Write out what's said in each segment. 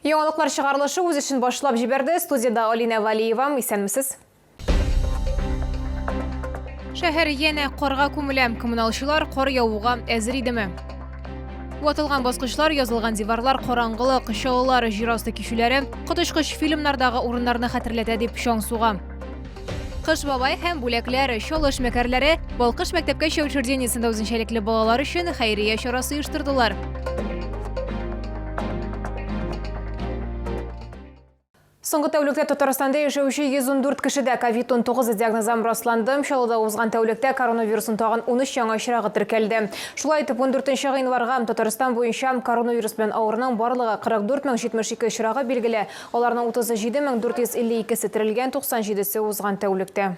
Яңалыклар чыгарылышы үз эшен башлап җибәрде. Студиядә Алинә Валиева. Исәнмесез. Шәһәр янә карга күмелә. Коммуналчылар кар явуга әзер идеме? Ватылган баскычлар, язылган диварлар, караңгылык, чаллылар, җир асты кичүләре коточкыч фильмнардагы урыннарны хәтерләтә дип чаң суга. Кыш бабай һәм бүләкләр, Чаллы эшмәкәрләре Балкыш мәктәпкәчә учреждениесендә үзенчәлекле балалар өчен хәйрия чарасы оештырдылар. Соңгы тәүлектә Татарстанда яшәүче 114 кешедә ковид-19 диагнозы расланды. Чаллыда узган тәүлектә коронавирусның тагын 13 яңа очрагы теркәлде. Шулай итеп, 14 гыйнварга Татарстан буенча коронавирус белән авыруның барлыгы 44 072 очрагы билгеле. Аларның 37 452 се терелгән, 97 се узган тәүлектә.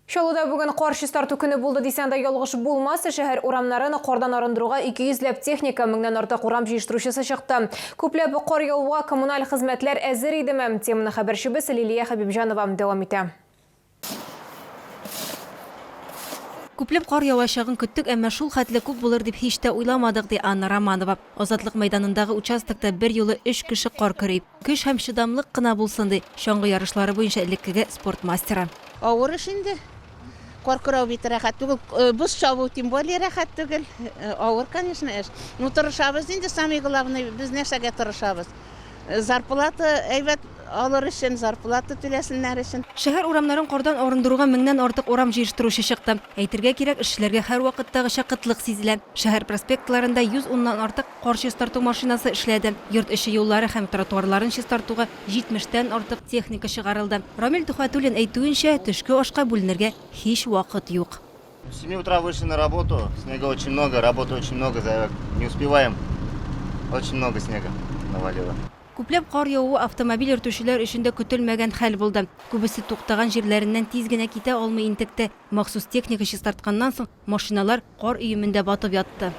Чаллыда бүген кар чистарту көне булды дисәң дә ялгыш булмас. Шәһәр урамнарын кардан арындыруга 200 ләп техника, меңнән артык урам җыештыручысы чыкты. Күпләп кар явуга коммуналь хезмәтләр әзер идеме? Теманы хәбәрчебез Лилия Хәбибҗанова дәвам итә. Күпләп кар явачагын көттек, әмма шул хәтле күп булыр дип һич тә уйламадык, ди Анна Романова. Азатлык мәйданындагы участокта берьюлы өч кеше кар көри. Көч һәм чыдамлык кына булсын, ди чаңгы ярышлары буенча элеккеге спорт мастеры. Авыр эш инде. Кар көрәү бит рәхәт түгел. Боз чабу тем более рәхәт түгел. Авыр, конечно, эш. Ну, тырышабыз инде, самый главный, без нәрсәгә тырышабыз? Зарплата әйбәт алыр өчен, зарплата түләсеннәр өчен. Шәһәр урамнарын кардан арындыруга меңнән артык урам җыештыручы чыкты. Әйтергә кирәк, эшчеләргә һәрвакыттагыча кытлык сизелә. Шәһәр проспектларында 110 нан артык кар чистарту машинасы эшләде. Йорт эче юллары һәм тротуарларын чистартуга 70 тән артык техника чыгарылды. Рамил Төхвәтуллин әйтүенчә, төшке ашка бүленергә һич вакыт юк. С семи утра вышли на работу, снега очень много, работы очень много, заявок не успеваем. Очень много снега навалило. Күпләп кар явуы автомобиль йөртүчеләр өчен дә көтелмәгән хәл булды. Күбесе туктаган җирләреннән тиз генә китә алмый интекте. Махсус техника чистартканнан соң, машиналар кар өемендә батып ятты.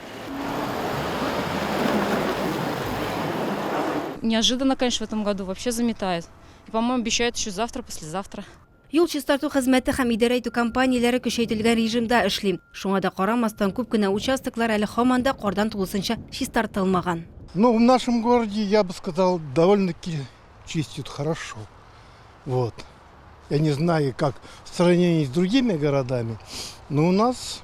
Неожиданно, конечно, в этом году вообще заметает. И, по-моему, обещают еще завтра, послезавтра. Юл чистарту хезмәте һәм идарә итү компанияләре көчәйтелгән режимда эшли. Шуңа да карамастан, күп кенә участоклар әле һаман да кардан тулысынча чистартылмаган. Ну, в нашем городе, я бы сказал, довольно-таки чистят хорошо. Вот. Я не знаю, как в сравнении с другими городами, но у нас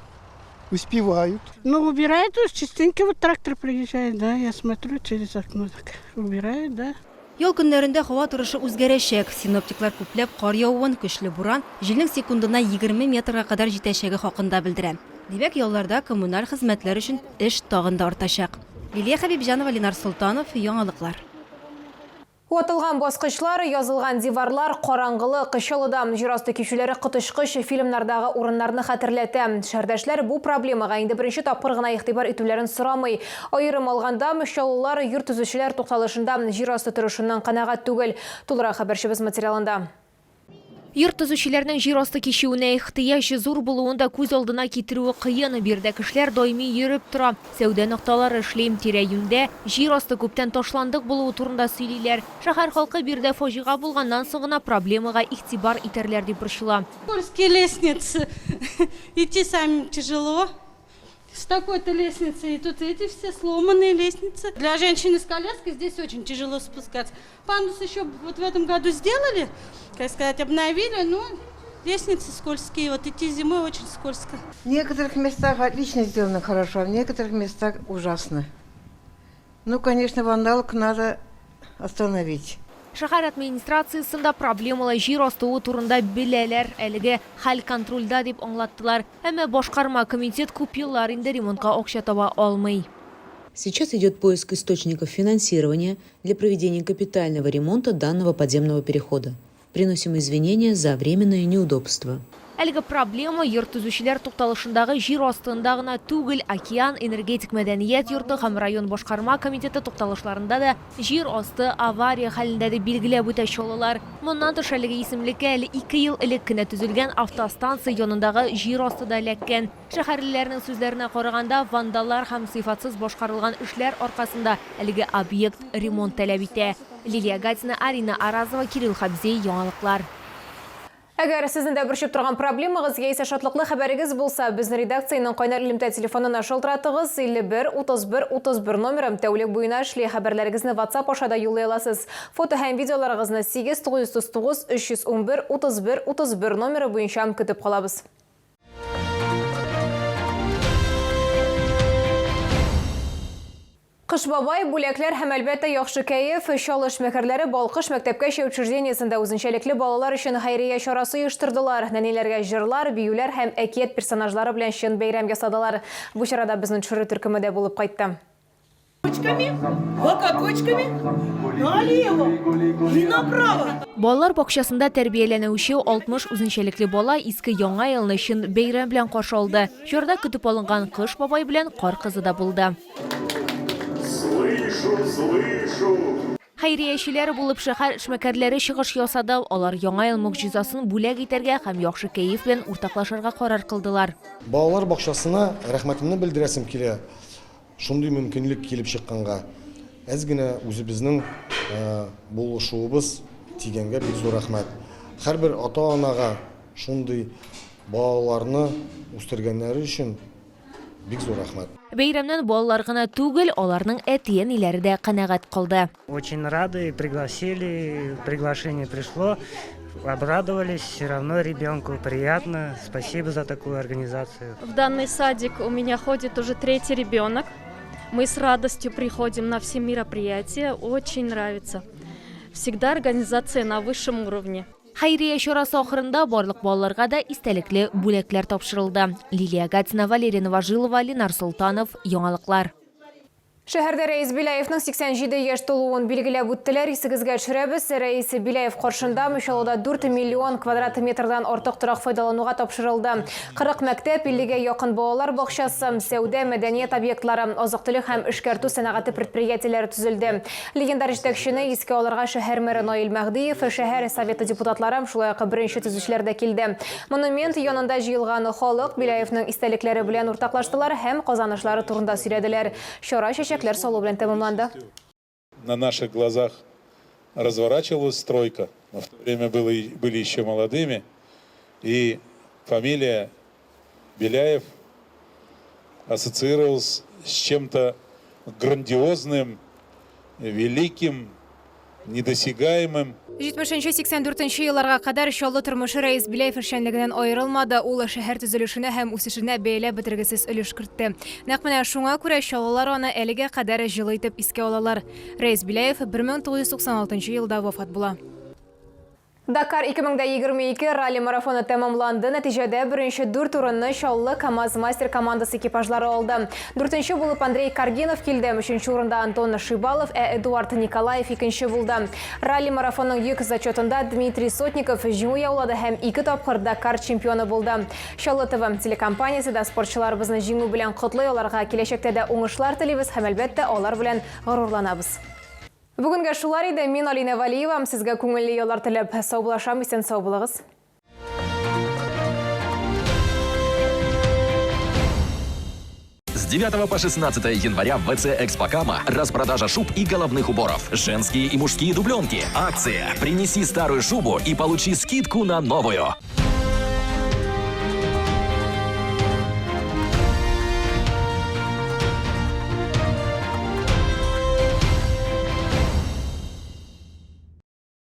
успевают. Ну, убирают уж частенько, вот трактор приезжает, да, я смотрю через окно, так убирают, да. Ял көннәрендә һава торышы үзгәрәчәк. Синоптиклар күпләп кар явуын, көчле буран, җилнең секундына 20 метрга кадәр җитәчәге хакында белдерә. Димәк, ялларда коммуналь хезмәтләр өчен эш тагын да артачак. Лилия Хәбибҗанова, Ленар Солтанов, Яңалыклар. Ватылган баскычлар, язылган диварлар, караңгылык, Чаллыда җир асты кичүләре коточкыч фильмнардагы урыннарны хәтерләтә. Шәһәрдәшләр бу проблемага инде беренче тапкыр гына игътибар итүләрен сорамый. Аерым алганда, чаллылар йорт төзүчеләр тукталышында җир асты торышыннан канәгать түгел. Тулырак хәбәрчебез материалында. Йорт төзүчеләрнең җир асты кичүенә ихтыяҗ зур булуын да күз алдына китерүе кыен. Биредә кешеләр даими йөреп тора, сәүдә нокталары эшли. Тирә-юньдә җир асты күптән ташландык булуы турында сөйлиләр. Шәһәр халкы биредә фаҗига булганнан соң гына проблемага игътибар итәрләр дип борчыла. Скользкие лестницы. Идти самим тяжело. С такой-то лестницей. И тут эти все сломанные лестницы. Для женщины с коляской здесь очень тяжело спускаться. Пандус еще вот в этом году сделали, как сказать, обновили, но лестницы скользкие. Вот идти зимой очень скользко. В некоторых местах отлично сделано хорошо, а в некоторых местах ужасно. Ну, конечно, вандалок надо остановить. Шәһәр администрациясендә проблемалы җир астуы турында беләләр, әлеге хәл контрольдә дип аңлаттылар. Әмма башкарма комитет күп еллар инде ремонтка акча таба алмый. Сейчас идет поиск источников финансирования для проведения капитального ремонта данного подземного перехода. Приносим извинения за временное неудобство. Әлеге проблема йорт төзүчеләр тукталышындагы җир астында гына түгел, Океан энергетик мәдәният йорты һәм район башкарма комитеты тукталышларында да җир асты авария хәлендә дип билгеләп үтә чаллылар. Моннан тыш, әлеге исемлеккә әле ике ел элек кенә төзелгән автостанция янындагы җир асты да эләккән. Шәһәрлеләрнең сүзләренә караганда, вандаллар һәм сыйфатсыз башкарылган эшләр аркасында әлеге объект ремонт таләп итә. Лилия Гатина, Арина Аразова, Кирилл Хабзей, Яңалыклар. Әгәр сезне дә борчып торган проблемагыз яисә шатлыклы хәбәрегез булса, безне редакциянең кайнар элемтә телефонына шалтыратыгыз, 51 31 31 номеры тәүлек буена эшли. Хәбәрләрегезне WhatsApp аша да юллый аласыз. Фото һәм видеоларыгызны 8 939 311 31 31 номеры буенча көтеп калабыз. Кыш бабай, бүләкләр һәм, әлбәттә, яхшы кәеф. Чаллы эшмәкәрләре Балкыш мәктәпкәчә учреждениесендә үзенчәлекле балалар өчен хәйрия чарасы оештырдылар. Нәниләргә җырлар, биюләр һәм әкият персонажлары белән чын бәйрәм ясадылар. Бу чарада безнең төшерү төркеме дә булып кайтты. Кочками, локоточками, налево и направо. Балалар бакчасында тәрбияләнүче 60 үзенчәлекле бала иске Яңа елны чын бәйрәм белән каршы алды. Чарада көтеп алынган Кыш бабай белән Кар кызы да булды. Слышу, слышу! Хәйриячеләр булып шәһәр эшмәкәрләре чыгыш ясады. Алар Яңа ел могҗизасын бүләк итәргә һәм яхшы кәеф белән уртаклашырга карар кылдылар. Балалар бакчасына рәхмәтемне белдерәсем килә, шундый мөмкинлек килеп чыкканга. Әз генә үзебезнең булышуыбыз тигәнгә бик зур рәхмәт. Һәрбер ата-анага шундый балаларны үстергәннәре өчен Бик зур рәхмәт. Бәйрәмнән балалар гына түгел, аларның әти-әниләре дә канәгать калды. Очень рады, пригласили, приглашение пришло, обрадовались, все равно ребенку приятно, спасибо за такую организацию. В данный садик у меня ходит уже третий ребенок. Мы с радостью приходим на все мероприятия, очень нравится. Всегда организация на высшем уровне. Хәйрия чарасы ахырында барлык балаларга да истәлекле бүләкләр тапшырылды. Лилия Гатина, Валерия Новожилова, Ленар Солтанов, Яңалыклар. Шәһәрдә Рәис Беляевның 87 яшь тулуын билгеләп үттеләр. Исегезгә төшерәбез, Рәис Беляев каршында Мочалыда 4 миллион квадрат метрдан артык торак файдалануга тапшырылды. 40 мәктәп, 50 гә якын балалар бакчасы, сәүдә, мәдәният объектлары, азык-төлек һәм эшкәртү сәнәгате предприятиеләре төзелде. Легендар җитәкчене искә алырга шәһәр мэры Наил Мәһдиев, шәһәр Советы депутатлары, шулай ук беренче төзүчеләр дә килде. Монумент янында җыелган халык Беляевның истәлекләре белән уртаклаштылар һәм казанышлары турында сөйләделәр. Чара чәчәкләр салу белән тәмамланды. На наших глазах разворачивалась стройка. Мы в то время были еще молодыми. И фамилия Беляев ассоциировалась с чем-то грандиозным, великим, недосягаемым. 70-84 елларга кадәр Чаллы тормышы Рәис Беляев эшчәнлегеннән аерылмады, ул шәһәр төзелешенә һәм үсешенә бәяләп бетергесез өлеш кертте. Нәкъ менә шуңа күрә чаллылар аны әлегә кадәр җылы итеп искә алалар. Рәис Беляев 1996 елда вафат була. Дакар 2022 ралли-марафоны тәмамланды. Нәтиҗәдә беренче дүрт урынны Чаллы КАМАЗ-Мастер командасы экипажлары алды. Дүртенче булып Андрей Каргинов килде, өченче урында Антон Шибалов, ә Эдуард Николаев икенче булды. Ралли-марафонның йөк зачетында Дмитрий Сотников җиңү яулады һәм ике тапкыр Дакар чемпионы булды. Чаллы ТВ телекомпаниясе дә спортчыларыбызны җиңү белән котлый, аларга киләчәктә дә уңышлар телибез һәм, әлбәттә, алар белән горурланабыз. Бүгенгә шулар иде. Мин Алинә Вәлиева. Сезгә күңелле яллар теләп саубуллашам. Исән-сау булыгыз. С 9 по 16 января в ВЦ «Экспокама» распродажа шуб и головных уборов. Женские и мужские дубленки. Акция «Принеси старую шубу и получи скидку на новую».